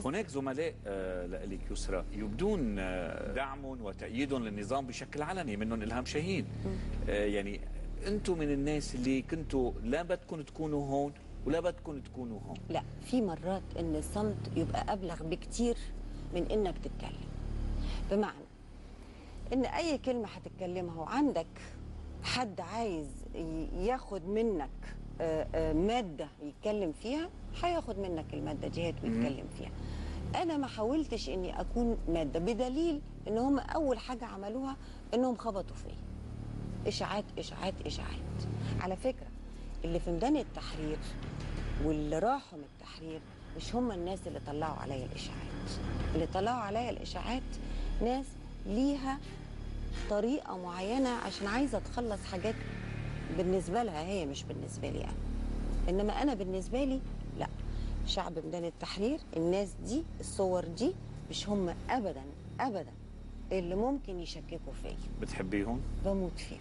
هناك زملاء لك يسرى يبدون دعمهم وتأييدهم للنظام بشكل علني، منهم إلهام شاهين. يعني أنتم من الناس اللي كنتوا لا بدكم تكونوا هون ولا بدكم تكونوا هون. لا، في مرات ان الصمت يبقى ابلغ بكتير من انك تتكلم. بمعنى ان اي كلمة هتتكلمها وعندك حد عايز ياخد منك مادة يتكلم فيها، هياخد منك المادة دي ويتكلم فيها. انا ما حاولتش اني اكون مادة، بدليل ان هم اول حاجة عملوها انهم خبطوا فيا اشاعات اشاعات اشاعات. على فكرة اللي في ميدان التحرير واللي راحوا من التحرير مش هم الناس اللي طلعوا عليا الاشاعات. اللي طلعوا عليا الاشاعات ناس ليها طريقه معينة عشان عايزه تخلص حاجات بالنسبة لها هي، مش بالنسبة لي انا. انما انا بالنسبة لي لا، شعب ميدان التحرير، الناس دي، الصور دي، مش هم ابدا ابدا اللي ممكن يشككوا فيا. بتحبيهم؟ بموت فيهم.